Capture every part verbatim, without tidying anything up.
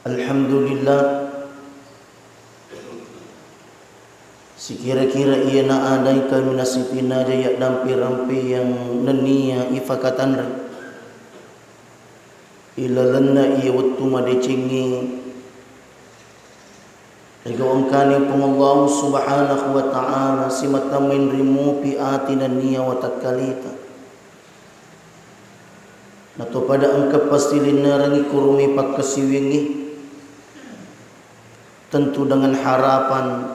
Alhamdulillah, sikira-kira iyana adai kaminang sitinaja yaddampe-rampeang nennia ifakatanre ilalenna iya wettu madecengnge, rigau engkani Puang Allahu Subhanahu wa Ta'ala simatameng rimupi ati nennia watakkalita. Natopada engka passilennerengngi kurumi pakkasiwiangngi, tentu dengan harapan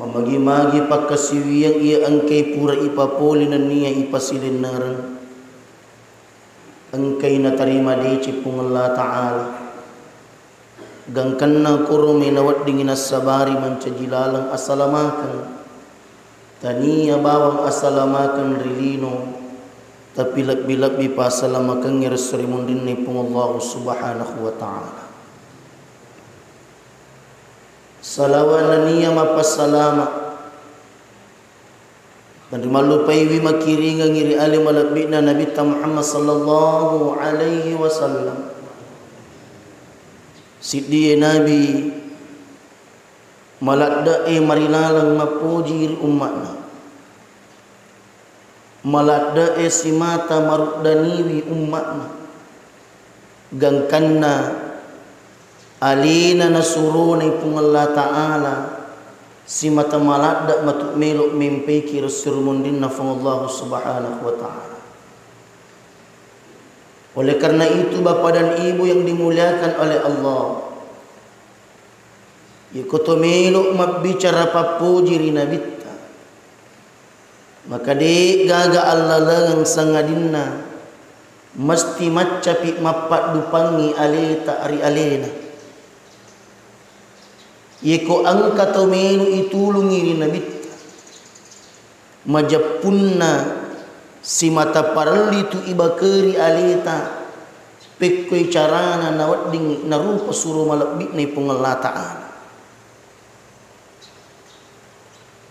mamagi-magi pakkasiwiang iya engkai pura ipapole nennia ipasilennereng, engkai natarima deceng Puang Allah Ta'ala. Gangkanna koro mena weddingngi nassabari mancaji laleng asalamakeng, tania bawang asalamakeng ri lino, tapi lebbi-lebbi pasalamakengnge ri esso ri munrinna Puang Allahu Subhanahu wa Ta'ala. Salawa nennia mappasalama. Dan rimallupaiwi makkiringengngi ri ale malebbi'na Nabitta Muhammad sallallahu alaihi wasallam. Siddie Nabi maladde'e marilaleng mappoji ri umma'na. Maladde'e simata maruddaniwi umma'na. Gangkanna alena nasuronai Puang Allah Ta'ala, simata maladde matu melo mempeiki ri esso ri munrinna Puang Allahu Subhanahu wa Ta'ala. Oleh karena itu, Bapak dan Ibu yang dimuliakan oleh Allah, iko to melo mabbicara pappoji ri Nabitta, maka de gaga allalengeng sangadinna mesti maccapi mappaddupangngi aleta ri alena. Yeko engka to melo itulungi ri Nabitta, majeppunna simata parelli tu ibakeri aleta, pekkoi carana naweddingngi narupa suro malebbi'na Puang Allah Ta'ala.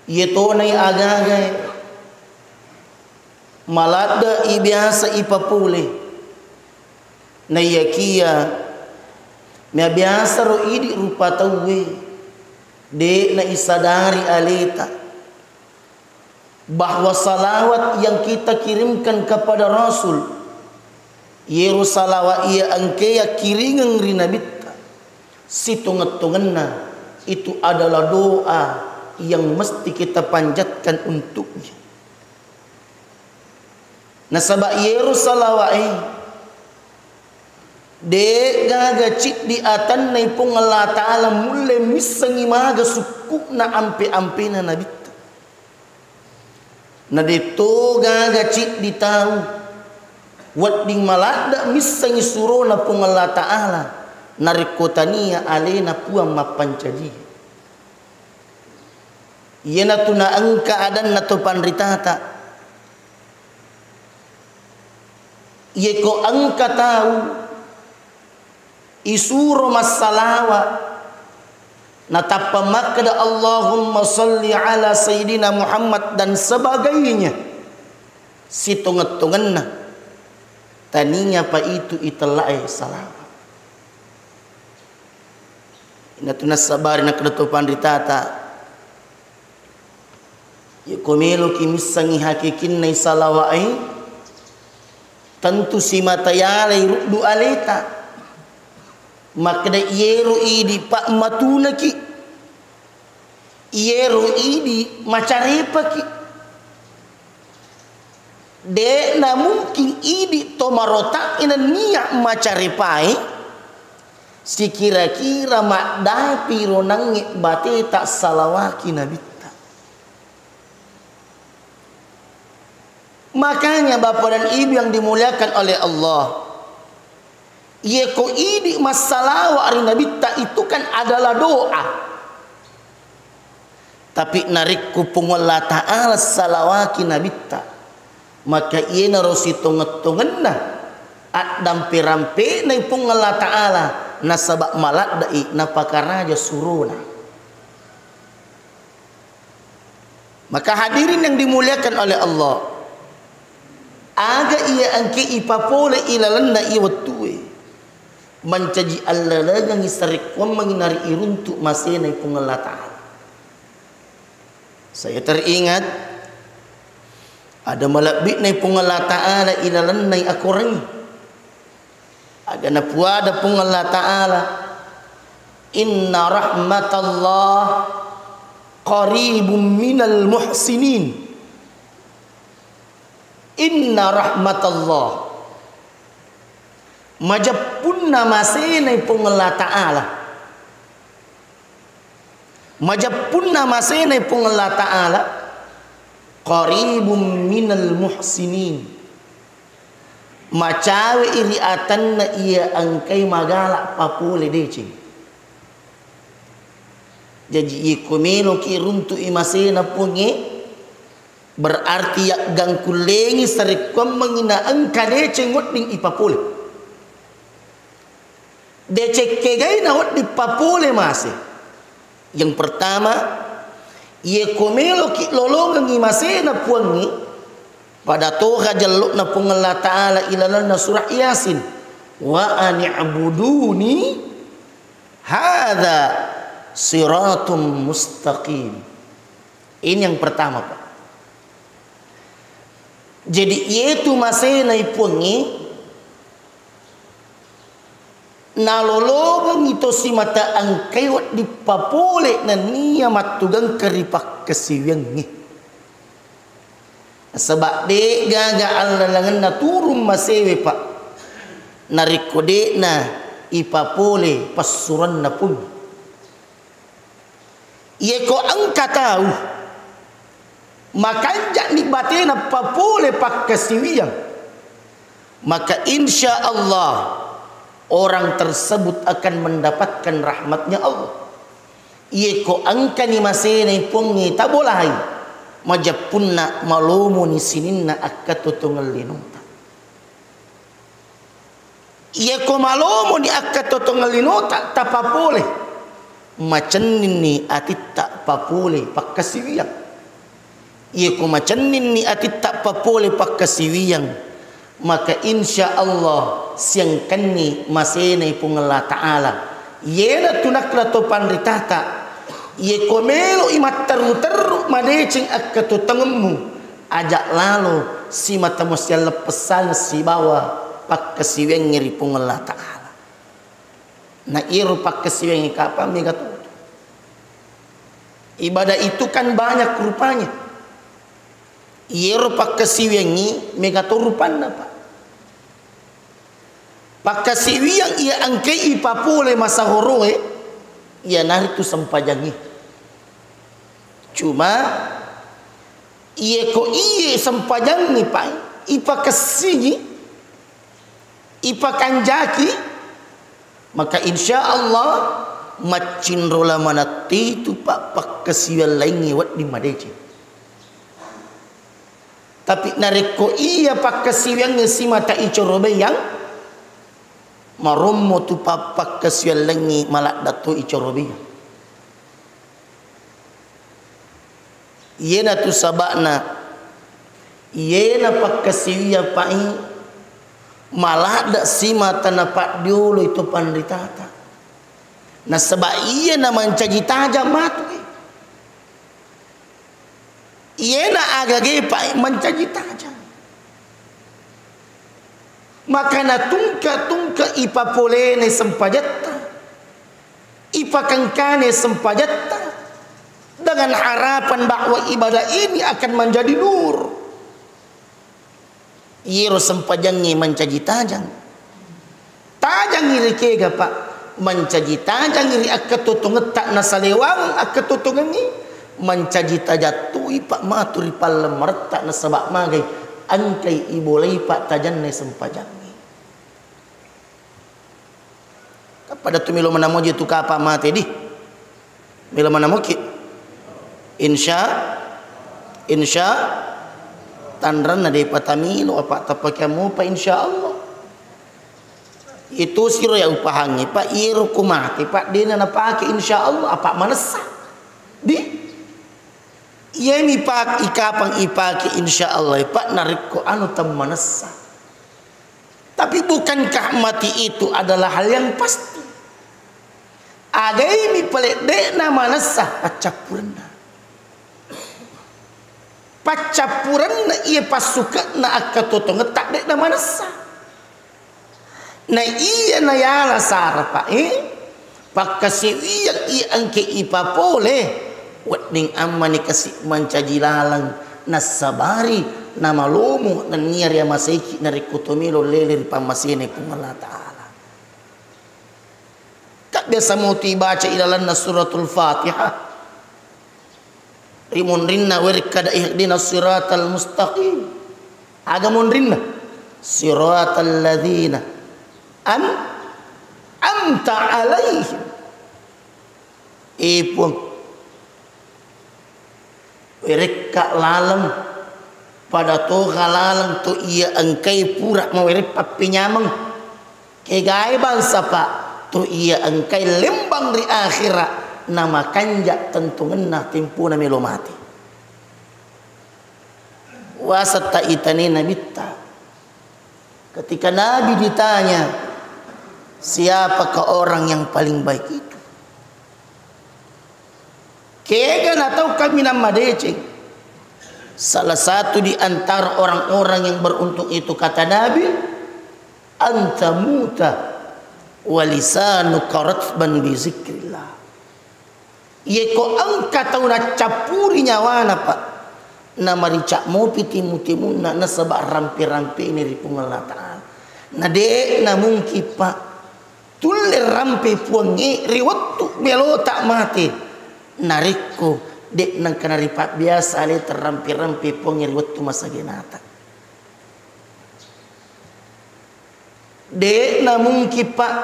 Iye tonai aga-agae maladde i biasa ipapole. Naiyakiya mea biasa ro idi rupa tauwe, de'na isadari aleta bahwa salawat yang kita kirimkan kepada Rasul, yero salawat iya engke yakkiringeng ri Nabitta, sitongeng-tongenna itu adalah doa yang mesti kita panjatkan untuknya. Nasaba yero salawa'e, de gaga ciddi atanna Puang Allah Ta'ala mulle missengi maga sukku'na ampe-ampena Nabitta. Na de to gaga ciddi tau wedding maladde missengi surona Puang Allah Ta'ala narekko tania alena Puang mappancaji. Iyanatu naengka adanna to panritata. Yeko engka tau isuro massalawa, natappa makkeda, "Allahumma salli ala Sayyidina Muhammad," dan sebagainya, sitongeng-tongenna, taniapa itu itella'e salawa. Inatu nassabari nakkeda to panritata, yeko meloki missengngi hakikinnai salawa'e, tentu simata yalai ruddu aleta. Makkeda iyero idi pammatunaki, iyero idi macarepaki. De'na mungkin idi to marota'e nennia macarepae, sikira-kira maddapi ro nangnge bateta salawaki Nabitta. Makanya, Bapak dan Ibu yang dimuliakan oleh Allah, yeko idi massalawa ri Nabitta itu kan adalah doa. Tapi narekko Puang Allah Ta'ala salawaki Nabitta, maka iyanaro sitongeng-tongenna addampe-rampe'na Puang Allah Ta'ala, nasaba maladde'i napakaraja surona. Maka hadirin yang dimuliakan oleh Allah, aga iya engke ipapole ilalenna iya wettue. Mancaji allalengengngi sarekkuammengngi nari iruntu masenai Puang Allah Ta'ala. Saya teringat, ada malebbi'nai Puang Allah Ta'ala ilalennai akorangngi. Aga napuada Puang Allah Ta'ala, "Inna rahmatallah qaribum minal muhsinin." Inna rahmatallah. Majeppunna masenai Puang Allah Ta'ala. Majeppunna masenai Puang Allah Ta'ala, qaribum minal muhsinin. Macawe'i ri atanna iya engkai magala papole deceng. Jaji, iyako meloki runtu'i masena Puangnge, berarti yaggangkullengi sarekkuammengngi na engka deceng wedding ipapole. Deceng kegaina wedding papole mase. Yang pertama, iyako meloki lolongengngi masena Puangnge, pada toha jello'na Puang Allah Ta'ala ilalenna surah Yasin, "Wa ani'buduni hadza siratum mustaqim." Ini yang pertama, Pak. Jadi, iyetu masenai Puangnge, nalolongengngi to simata engkai wedding papole nennia mattugengka ri pakkasiwiangnge. Nasaba de'gaga allalengenna turung masewe, Pak, narekko de'na ipapole passuroanna Puang. Iyako engka tau makanja'ni batena papole pakkasiwiang, maka insya Allah orang tersebut akan mendapatkan rahmatnya Allah. Iyako engkani masenai Puangnge tabolai, majeppunna malomoni sininna akkatotongeng linota. Iyako malomoni akkatotongeng linota tapapole, macenninni atitta papole pakkasiwiang. Iyako macenninni atitta papole pakkasiwiang, maka insya Allah siangkanni masenai Puang Allah Ta'ala. Iyena tu nakra to panritata, iyako melo'i matteru-teru madeceng akkatotongemmu, aja' lalo simata musialleppessangeng sibawa pakkasiwiangnge ri Puang Allah Ta'ala. Na iyaro pakkasiwiangnge kapang mega toto. Ibadah itu kan banyak rupanya. Iyaro pakkasiwiangnge mega to rupanna, Pak. Pakkasiwiang iya engkai ipapole masahoroe, iyanaritu sempajangnge. Cuma, iyako iye sempajangnge, Pak, ipakessingi, ipakanjaki, maka insya Allah maccinro la manettitu, Pak, pakkasiwiang laingnge wedding madeceng. Tapi narekko iya pakkasiwiangnge simata icorobaiang, marommo tu pa-, pakkasiwiang laingnge maladda to icorobaiang. Iyanatu saba'na, iyena pakkasiwiang, Pak, i maladda simata napaddioloi to panritata. Nasaba iyena mancaji tajang matu. Iyena agage, Pak, mancaji tajang. Maka natungka-tungka ipapolene sempajatta, ipakengkane sempajatta, dengan harapan bahwa ibadah ini akan menjadi nur. Iyero sempajangnge mancaji tajang. Tajangngi ri kega, Pak? Mancaji tajangngi ri akkatotongetta nasalewangeng akkatotongengnge, mancaji tajattui, Pak, matu ri pallemmeretta nasaba magai engkai ibolai, Pak, tajanna sempajangnge. Pada tu melo manamoji tu kapa mate di. Melo manamoki. Insya, insya, tanranna de patamilo apa tapake mupa insya Allah. Itu siro ya upahangi, Pak, iyero ku mate, Pak, dena napake insya Allah, apa manessa. Di. Iyemi pak ikapang ipake insya Allah, Pak, narekko anu temmanessa. Tapi bukankah mati itu adalah hal yang pasti? Agaimi pale de'na manessa paccappurenna. Paccappurenna iya passuke'na akkatotongetta de'na manessa. Na iya nayala sara, Pak, eh? Pakkasiwiyang iya engke ipapole, wedding ammani kasi mancaji laleng, nassabari, namalomo, nennia riamaseiki narekko to melo lele ri pammasena Puang Allah Ta'ala. Ka biasa motu ibaca ilalenna Suratul Fatihah. Ri munrinna werekkada ihdinas siratal mustaqim. Aga munrinna? Siratal ladzina an amta alaihim. E Puang, werekka laleng, pada toga laleng to iya engkai pura mawereng pappenyameng. Kegae bangsa, Pak, to iya engkai lembang ri akhera, namakanja tentungenna tempona melo mate. Wasetta itane nabitta. Ketika Nabi ditanya, "Siapakah orang yang paling baik itu?" Kega natau kaminang madeceng. Salah satu di antara orang-orang yang beruntung itu, kata Nabi, "Anta muta wa lisanuka ratban bi zikrillah." Yeko engka tau naccappuri nyawana, Pak, namarica mopi timu-timunna nasaba rampe-rampeni ri Puang Allah Ta'ala. Na de'na mungkin, Pak, tulle rampe Puangnge ri wettu melota mate, narekko de'na engka naripabbiasa aleta rampe-rampe Puangnge ri wettu masagenata. De'na mungkin, Pak,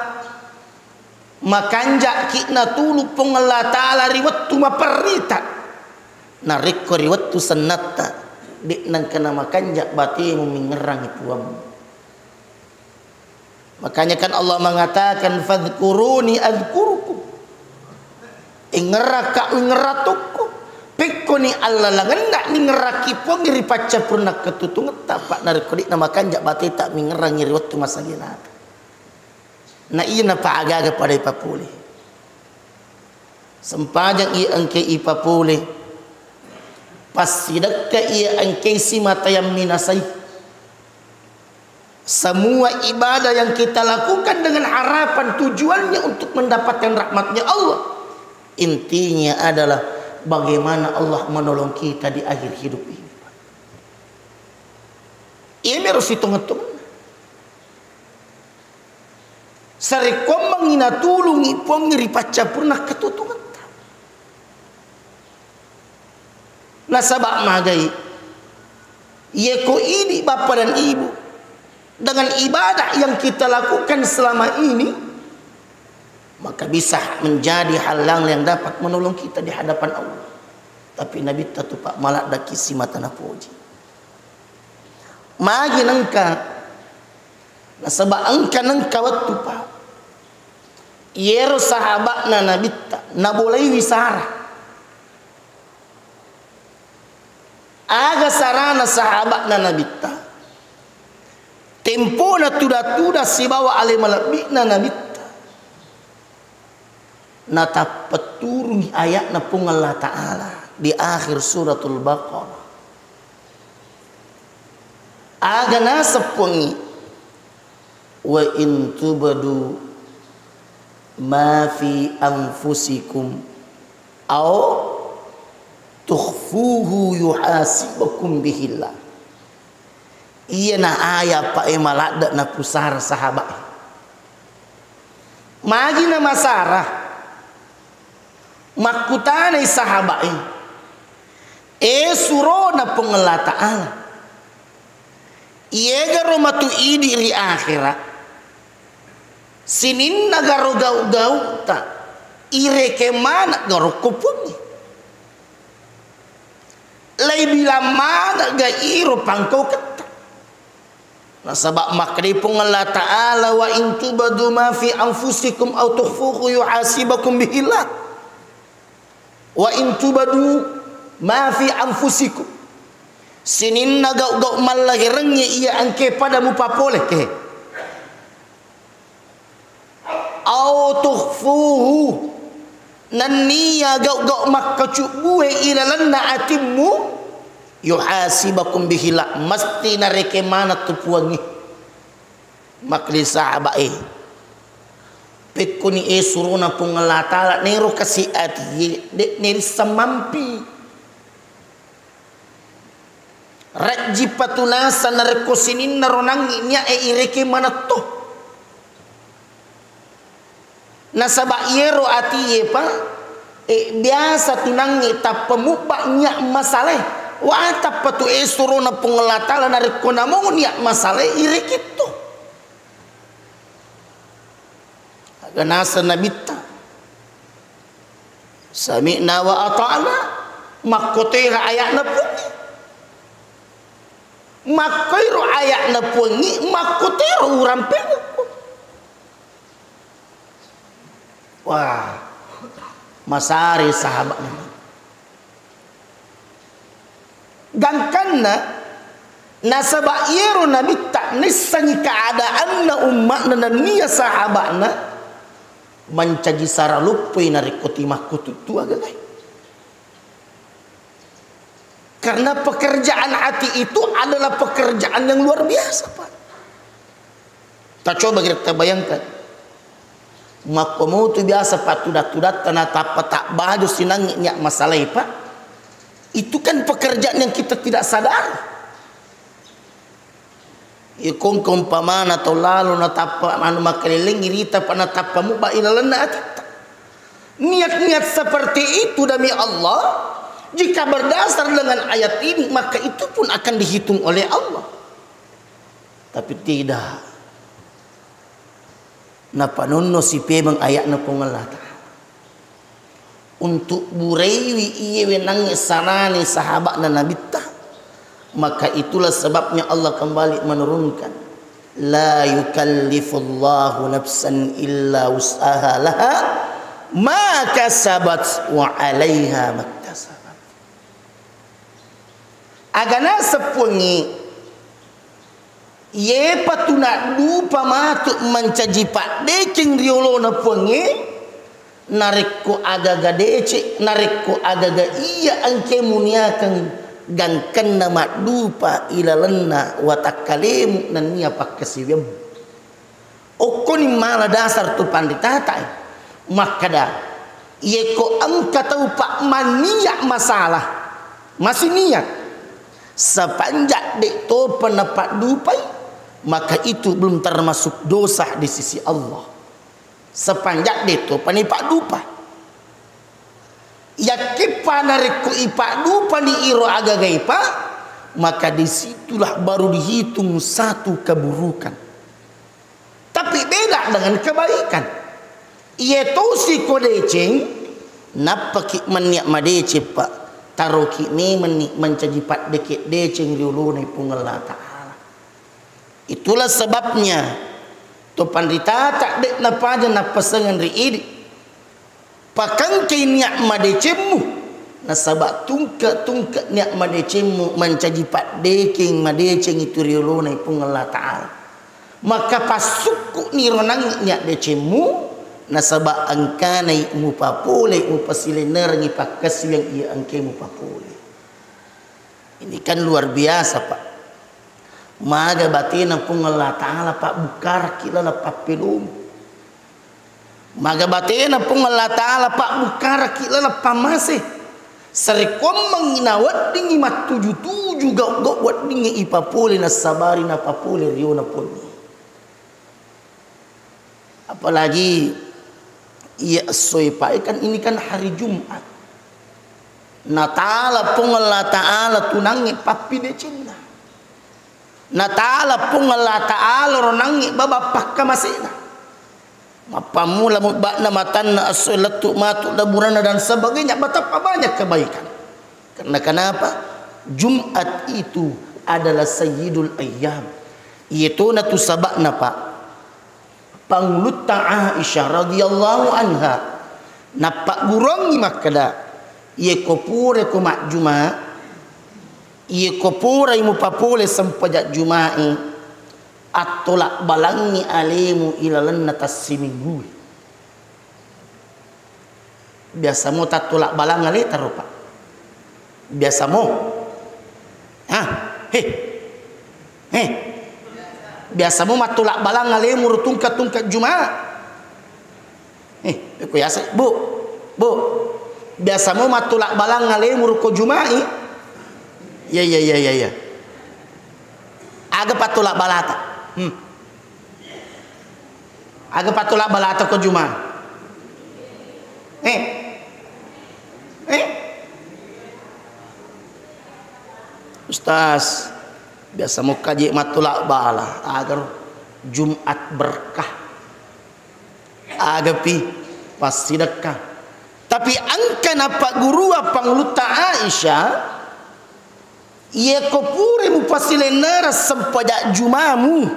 makanja'ki natulu Puang Allah Ta'ala ri wettu maperrita. Narekko ri wettu sennatta, de'na engka namakanja batemu mingngerangi Puammu. Makanya kan Allah mengatakan, "Fadhkuruni adzkurkum." Ingerrakka, ingerratukku. Pekkoni allalangenna ningerrakki Puang ri paccappurna kettutungetta, Pak, narekko de'na makanja bateta mingerangi ri wettu masagenata. Na iya napa aga-aga pada ipapole. Sempajang iya engke ipapole. Passidekka iya engke simata yang minasai. Semua ibadah yang kita lakukan dengan harapan tujuannya untuk mendapatkan rahmatnya Allah. Intinya adalah bagaimana Allah menolong kita di akhir hidup ini. Iya mero sitongeng-tongeng. Sarekkoammengngi natulungi Puangnge ri paccappurna katutungetta. Nasaba magai, yeko idi bapa dan ibu, dengan ibadah yang kita lakukan selama ini, maka bisa menjadi halang yang dapat menolong kita di hadapan Allah. Tapi Nabitta tu, Pak, maladde' ki simata napoji. Magi nengka, nasaba engka nengka wettu, Pak, iyero sahaba'na Nabitta nabolaiwi Sarah. Aga sarana sahaba'na Nabitta? Tempona tuda-tuda sibawa ale malebbi'na Nabitta, natappetturungi aya'na Puang Allah Ta'ala di akhir Suratul Baqarah. Aga naseng Puangnge, "Wa in tubdu ma fi anfusikum au tukhfuhu yuhasibukum bihillah." Iyana aya, Pak, e, maladde' napusara sahaba'e. Magi namasara? Makkutanai sahaba'e, "E surona Puang Allah Ta'ala, iyegaro matu idi ri akhera, sininna garo gau-gauta ireke maneng garo ko Puangnge? Laibilang maneng ga iro pangkauketta?" Nasaba makkedai Puang Allah Ta'ala, "Wa in tubdu ma fi anfusikum au tukhfuhu yuhasibukum bihillah." Wa in tubdu ma fi anfusikum. Sininna gau-gau mallaherengnge iya engke pada mupapole ke. Au tukhfuhu, nenniya gau-gau makkacubbue ilalenna atimmu, yuhasibakum bihillah, mesti narekeng maneng tu Puangnge. Makkedai sahabae, pekkoni e surona Puang Allah Ta'ala, nero kasi atie, de' nerisseng mampi. Rajjipa tu naseng narekko sininna ro nangngi nia'e irekeng manetto. Nasaba iyero atie pa, e, biasa tu nangngi tappa mubba nia masalae. Wa tappa tu e surona Puang Allah Ta'ala narekko namong nia masalae irekeng to. Aga naseng Nabitta, "Sami'na wa ata'na," makkotera aya'na Puangnge. Makkoiro aya'na Puangnge, makkotero urampengekko. Wah, masare sahabatna. Gangkanna, nasaba iyero Nabitta naissengngi keadaanna umma'na nenniya sahaba'na mancaji sara loppoi narekko timakkututtu agagae. Karena pekerjaan ati itu adalah pekerjaan yang luar biasa, Pak. Tacoba kita bayangkan. Makkomotu biasa pattudat-tudatta natappa tabbaju sinangngi nia masalae, Pak. Itu kan pekerjaan yang kita tidak sadari. Iko engka umpamana tau lalo natappa anu makkelellengngi rita pa natappa mubba ilalenna atitta. Niat-niat seperti itu demi Allah, jika berdasar dengan ayat ini, maka itu pun akan dihitung oleh Allah. Tapi tidak. Napanonno si pemeng ayatna Puang Allah Ta'ala. Untuk buraiwi iye wenangnge sarane sahaba'na Nabitta. Maka itulah sebabnya Allah kembali menurunkan, "La yukallifullahu nafsan illa wus'aha laha ma kasabat wa 'alaiha maktasabat." Agana seppuangngi, yepa tu naddupa matu mancaji paddekeng riolona Puangnge, narekko agaga deceng, narekko agaga iya engke muniakeng gangkenna maddupa ilalenna watakkalemu nennia pakkasiwiammu. Okkoni mala dasar tu panritatae makkeda, yeko engka tau pa manniat masalah, masih niat, sepanjang de topa napaddupai, maka itu belum termasuk dosa di sisi Allah. Sepanjang de topa nipaddupa. Yakkippa narekko ipaddupani iro agagaipa, maka disitulah baru dihitung satu keburukan. Tapi beda dengan kebaikan. Iye tosi ko deceng, nappaki manniat madeceng, Pak. Taroki memenni mancaji paddeke deceng riolona Puang Allah Ta'ala. Itulah sebabnya to panritata de napaja nappasengeng ri idi. Pakengkei niat madecemmu, nasaba tungke-tungke niat madecemmu mancaji paddekeng madeceng itu riolona Puang Allah Ta'ala. Maka passukku niro nangngi niat decemmu, nasaba engkanai mupapole, mupasilennerengngi pakkasiwiang iya engke mupapole. Ini kan luar biasa, Pak. Maga batena Puang Allah Ta'ala pabbukkarakki laleng pappelomu. Maga batena Puang Allah Ta'ala pabbukkarakki laleng pammase. Sarekkoammengngi naweddingngi mattuju-tuju gau-gau weddingnge ipapole nassabari napapole riona Puangnge. Apalagi iya essoe, Pak, kan ini kan hari Jumat. Natala Puang Allah Ta'ala tu nangnge pappidecenna. Natala Puang Allah Ta'ala ro nangnge baba pakkamasena. Mappammula mubba'na matanna, essoe lettu matu laburanna dan sebagainya, betapa banyak kebaikan. Karena kenapa? Jumat itu adalah sayyidul ayyam. Iyetona tu saba'na, Pak. Pangulutta Aisyah radhiyallahu anha nappagguruangngi makkeda, "Iyeko purako majjuma, iyeko purai mupapole sempajang juma'i, attolabbalangngi alemu ilalenna tassiminggue." Biasa mo tattula balang aleta ro, Pak? Biasa mo? Ah, he. He. Biasa mo mattula balang alemu ro tungka-tungka Juma? Eh, ko yase, Bu. Bu. Biasa mo mattula balang alemu ro ko Jumai? Iya, iya, iya, iya, iya. Aga pattula balata? Hmm. Aga pattula balata ko Juma? Eh? Eh? Ustaz, biasa mukkaji mattula bala, agar Jumat berkah. Agapi passidekka. Tapi engka napaggurua Pangulutta Aisyah, Iyako pura mupasilennereng sempajang Jumamu,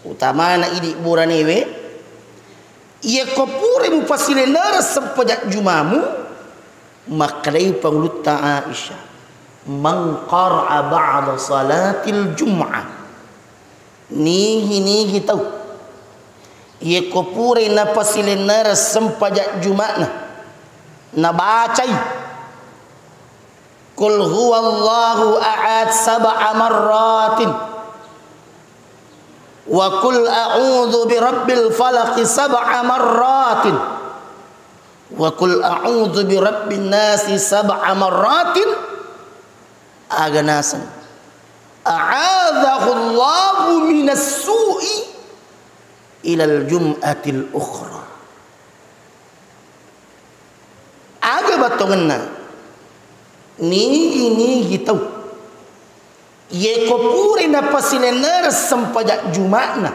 utamana idi buranewe, iyako pura mupasilennereng sempajang Jumamu, makkedai Pangulutta Aisyah, "Man qara'a ba'da salatil jum'ah." Nigi-nigi tau, iyako pura napasilennereng sempajang Juma'na, nabacai Qul huwallahu ahad sab'a marratin. Wa qul a'udzu birabbil falaq sab'a marratin. Wa qul a'udzu birabbin nasi sab'a marratin. Aga naseng. A'adzahullahu minas su'i ilal jum'atil ukhra. Aga battongenna? Nigi-nigi tau, iyeko pura napasilennereng sempajang Juma'na,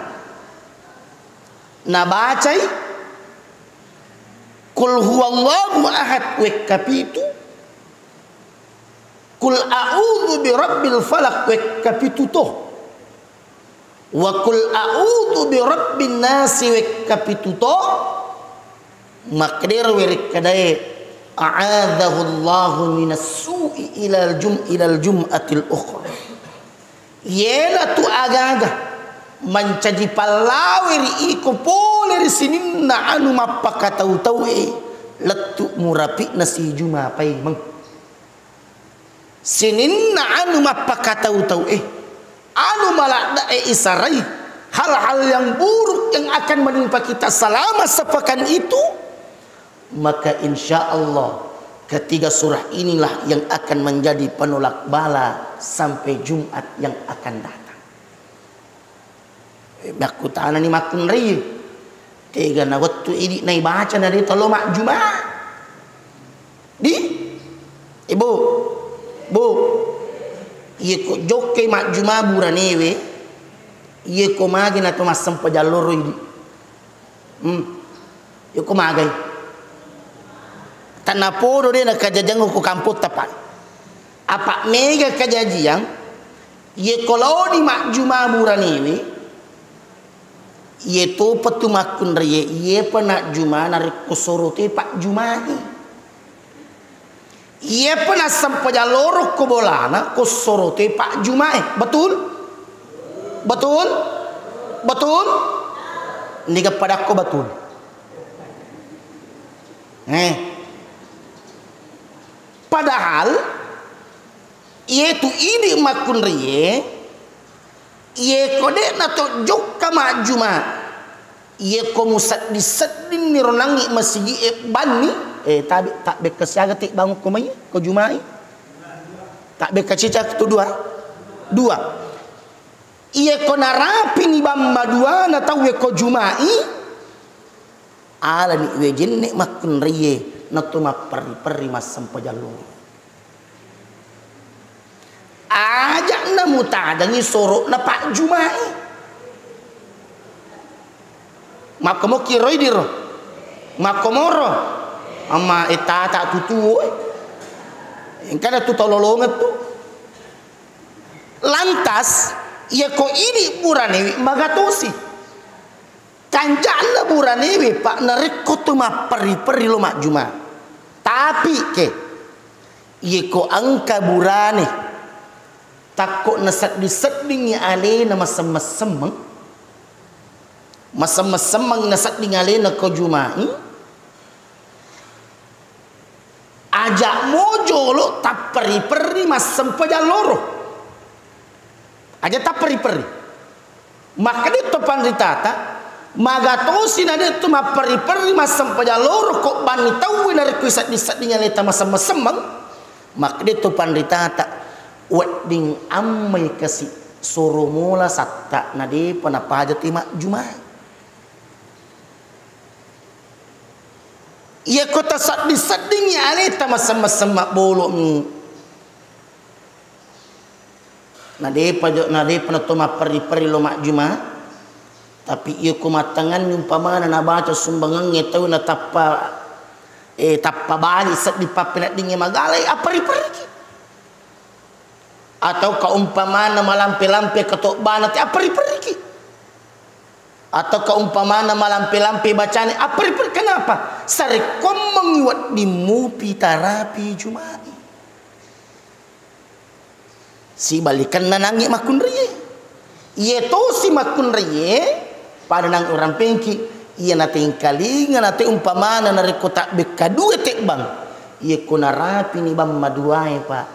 nabacai Qul huwallahu ahad wekka pitu, Qul a'udzu birabbil falaq wekka pitu to. Wa qul a'udzu birabbin nasi wekka pitu to, makkedaro werekkedae, a'adzahullahu minas su'i ilal jum-, ilal jum'atil ukhra. Yena tu agaga mancaji pallawe ri iko pole ri sininna anu mappakatau-taue lettu murapi'na sijuma paimeng. Sininna anu mappakatau-tau e, anu maladde'e isarai, hal-hal yang buruk yang akan menimpa kita selama sepekan itu, maka insya Allah ketiga surah inilah yang akan menjadi penolak bala sampai Jumat yang akan datang. Eh, makkutanani makkunrai. Tegana wettu idi naibaca na de talo majjuma. Di? Ibu. Bu. Iyeko jokke majjuma buranewe. Iyeko magi na to massempajang loro idi. Hmm. Iyeko magai. Tanah podo de na kajajang ko kampotta, Pak. Apa mega kajajiang, iyeko laoni majjuma buranewe, iye topa tu makkunraie, iyepa najjuma narekko sorote pajjumai. Iyepa nassempajang loro ko bolana, ko sorote pajjumae. Betul? Betul? Betul? Niga padakko betul? Eh. Padahal, iyetu idi makkunraie, iyeko de'na to jokka majjuma, iyeko musedding-seddinni ro nangngi masigi'e banni, eh, tabe-, tabbekka siaga te bangung ko mai, ko jumai? Tabbekka cicak tu dua? Dua. Iyeko narapini bamma duana tauwe ko jumai, alani wejenne makkunraie, nato mapperri-perri massempajang loro. Aja'na mutadangi soro'na pajjumai. Makkomoki roi diro. Makkomoro. Amma etata tutuo, eh. Engkana tu tololongeng tu. Lantas, iyako idi buranewi magatosi. Kanja'na buranewe, Pak, narekko tu mapperri-perri lo majjuma. Tapi ke, iyeko engka burane, takko nasedding-seddingi alena masemmeng-semmeng, masemmeng-semmeng nasedding alena ko jumai, Aja' mo jolo tapperri-perri massempajang loro. Aja' tapperri-perri. Makkeda to panritata, maga tosi na de' to mapperri-perri massempajang loro ko banni tauwe narekko isedding-sedding aleta masemmeng-semmeng. Makkeda to panritata, wedding ammai kasi soro mola satta na de'pa napaja te majjuma. Iyako tasedding-seddingngi aleta masemmeng-semmeng mabbolo'mi. Na de'pa jo, na de'pa na to mapperri-perri lo majjuma, tapi iyako mattanganni umpamana nabaca sumbangengnge tau na tappa, eh, tappa bali sedding pappeneddingnge magalai, apperri-perriki. Atau ka umpamana malampe-lampe katobbana te, apperri-perriki. Atau ka umpamana malampe-lampe bacane, apperri-perri. Kenapa? Sarekkoammengngi wedding mupi tarapi jumai. Sibalikenna nangnge makkunraie. Iye tosi makkunraie, pada nang urampengki, iya natengkalinga nate umpamana narekko tabbekka dua tebbang, iyako narapini bang maduae, Pak.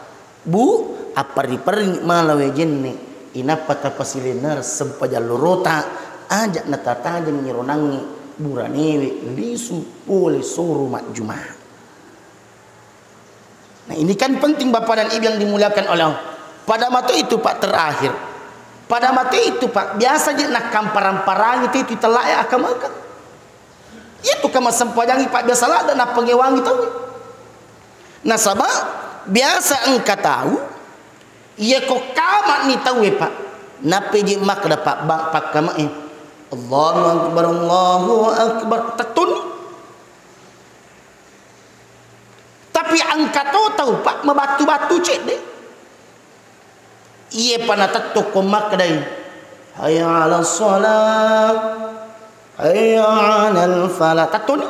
Bu, apperri-perri mala wae jenne, inappa tapasilennereng sempajang lorota, aja' natatajengngi ro nangnge buranewe lisu pole soro majjuma. Nah, ini kan penting, Bapak dan Ibu yang dimuliakan oleh Allah. Pada mate itu, Pak, terakhir. Pada mate itu, Pak, biasa je nakkamparang-parangi te itu tellae akamaga. Iyatu kamasempajangngi, Pak, biasa ladde nappangewangi tauwe. Nasaba biasa engka tau, iyako kama'ni tauwe, Pak, nappeji makkeda, Pak, ba-, pakkamae, "Allahu Akbar, Allahu Akbar," tettuni. Tapi engka to tau, Pak, mabattu-battu cedde. Iyepa natettong ko makkedai, "Hayya 'alas shalah, hayya 'alal falah." Tettoni.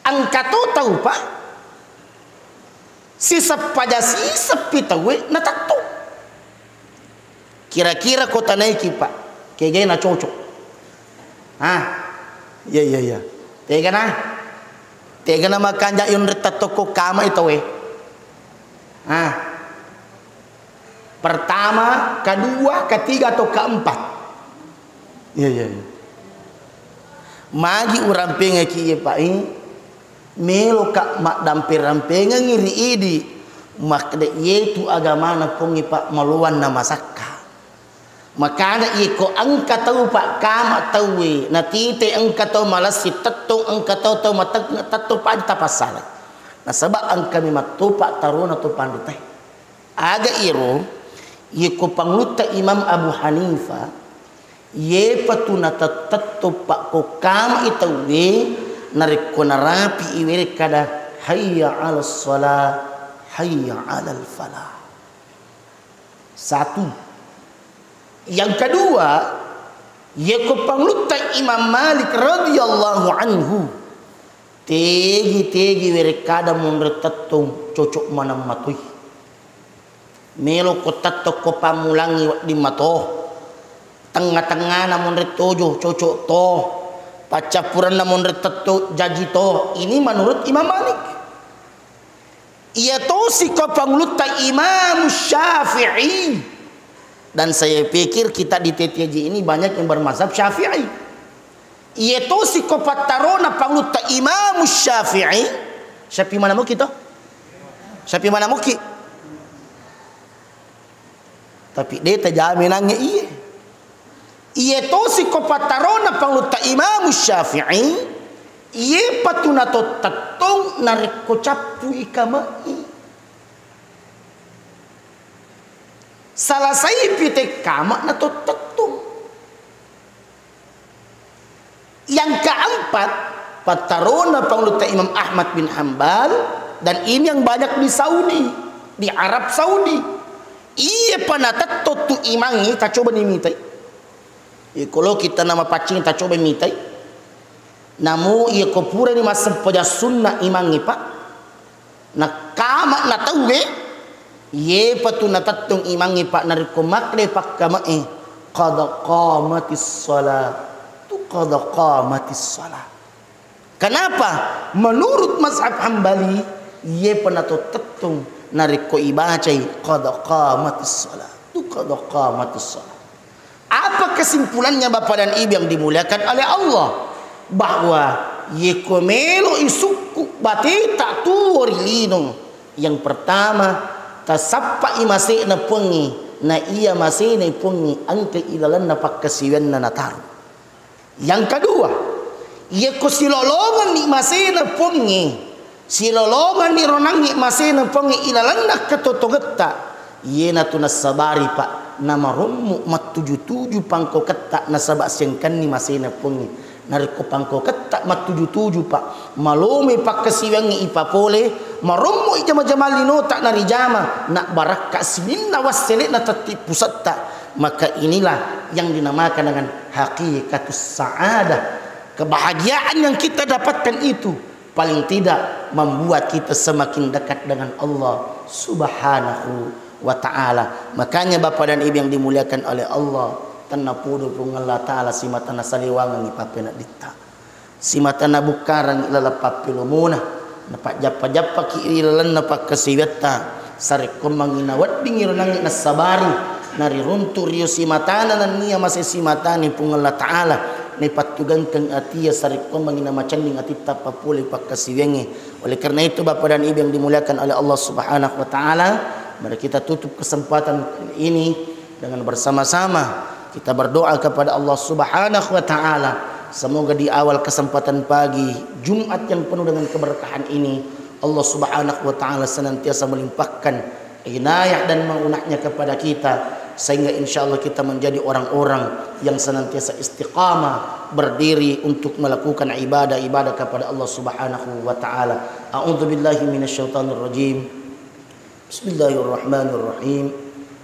Engka to tau, Pak, siseppaja siseppi tauwe natettong. Kira-kira ko tanaiki, Pak, kegai na cocok? Ah, iya, iya, iya. Tegana? Tegana makanja yonre tettong ko kama itowe? Ah. Pertama, kedua, ketiga, atau keempat? Iya, iya, iya. Magi urampengaki iye, Pak, i? Meloka maddampe-rampengengngi ri idi, makkeda iyetu agamana Puangnge, Pak, maloanna masakka. Makana iko engka tau, Pak, kama tauwe, natite engka tau malessi tettong, engka tau, tau mateng-, tettong, Pak, tapassalai. Nasaba engka memang to, Pak, tarona to panritae. Aga iro, iko pangulutta Imam Abu Hanifah, iyepatu natettetto pakkokkama i tauwe, narekko narapi i werekkada, "Hayya 'alas shalah, hayya 'alal falah." Satu. Yang kedua, iyeko pangulutta Imam Malik radhiyallahu anhu, tegi-tegi werekkada monre tettong cocok maneng matoi. Melo ko tettong ko pammulangi wedding mato. Tengnga-tengngana monre tojo cocok to. Paccappurenna monre tettong jaji to. Ini menurut Imam Malik. Iya tosi ko pangulutta Imam Syafi'i. Dan saya pikir kita di T T J ini banyak yang bermazhab Syafi'i. Iya tosi ko pattarona pangulutta Imam Syafi'i. Syafi'i mana muki to? Syafi'i mana muki? Tapi de' tajami nangnge iye. Iye tosi ko pattarona pangulutta Imam Syafi'i, iye patu nato tettong narekko cappui kama'i. Salasai pite kama nato tettong. Yang keempat, pattarona pangulutta Imam Ahmad bin Hambal, dan ini yang banyak di Saudi, di Arab Saudi. Iye pa natetto tu imangnge, tacoba ni mitai. Iko lo kita nama paccing, tacoba mitai. Namu iye ko purani massempajang sunna imangnge, Pak. Nakkama'na tauwe, iyepa tu natettong imangnge, Pak, narekko makkeda pakkama'e, "Qad qamatis shalah, tu qad qamatis shalah." Kenapa? Menurut mazhab Hambali, iye panato tettung narekko ibacai qad qamatis shalah. Tu qad qamatis shalah. Apa kesimpulannya, Bapak dan Ibu yang dimuliakan oleh Allah? Bahwa yeko melo isukku bateta tuwo ri lino, yang pertama, tasappai masena Puangnge, na iya masena Puangnge engka ilalenna pakkasiwianna nataro. Yang kedua, yeko silolongenni masena Puangnge, silolongenni ronangnge masena Puangnge ilalenna ketotongetta, iyanatu nassabari, Pak, namarommo mattuju-tuju pangkoketta nasaba siengkanni masena Puangnge. Narekko pangkoketta mattuju-tuju, Pak, malomai pakkasiwiangnge ipapole, marommo ijama-jama linota narijama, nabbarakka sininna wassele'na tetti pusetta, maka inilah yang dinamakan dengan hakikatus sa'adah. Kebahagiaan yang kita dapatkan itu paling tidak membuat kita semakin dekat dengan Allah Subhanahu wa Ta'ala. Makanya, Bapak dan Ibu yang dimuliakan oleh Allah, tennapodo Puang Allah Ta'ala simatana saliwangengngi pappeneddinta, simatana bukkarengngi laleng pappilomona, napajjappa-jappaki ri lalenna pakkasiwiatta. Sarekkoammengngi naweddingngi ronangnge nassabari, nariruntu rio simatana nennia masei simatani Puang Allah Ta'ala, naipattugangkeng atia sarekkoammengngi namacenning atitta papole pakkasiwiangnge. Oleh karena itu, Bapak dan Ibu yang dimuliakan oleh Allah Subhanahu wa Ta'ala, mari kita tutup kesempatan ini dengan bersama-sama kita berdoa kepada Allah Subhanahu wa Ta'ala. Semoga di awal kesempatan pagi Jumat yang penuh dengan keberkahan ini, Allah Subhanahu wa Ta'ala senantiasa melimpahkan inayah dan maunahnya kepada kita, sehingga insya Allah kita menjadi orang-orang yang senantiasa istiqamah berdiri untuk melakukan ibadah-ibadah kepada Allah Subhanahu wa Ta'ala. A'udzubillahi minasyaitonirrajim. Bismillahirrahmanirrahim.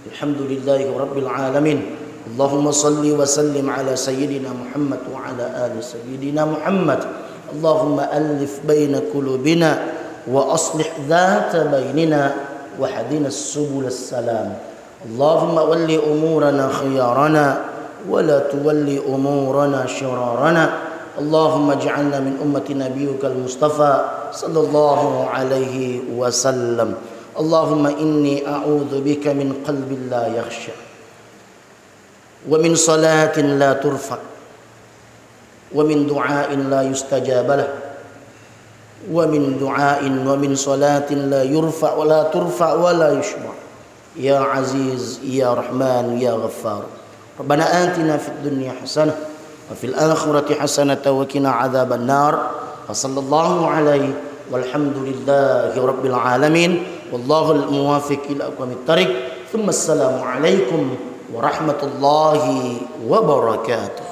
Alhamdulillahi rabbil alamin. Allahumma salli wa sallim ala sayyidina Muhammad wa ala ali sayyidina Muhammad. Allahumma allif baina qulubina wa aslih dzata bainina wa hadina subulas salam. Allahumma walli umurana khiyarana wa la tuwalli umurana shirarana. Allahumma ij'alna min ummati nabiyyikal mustafa sallallahu alaihi wasallam. Allahumma inni a'udzu bika min qalbin la yakhsha, wa min salatin la turfa, wa min du'ain la yustajaba lah, wa min du'ain wa min salatin la yurfa wa la turfa wa la yushba. Ya Aziz, ya Rahman, ya Ghaffar. Rabbana atina fid dunya hasanah wa fil akhirati hasanatan wa qina adzaban nar. Wa sallallahu alaihi walhamdulillahi rabbil alamin. Wallahul muwaffiq ila aqwamit thariq. Tsumma assalamu alaikum warahmatullahi wabarakatuh.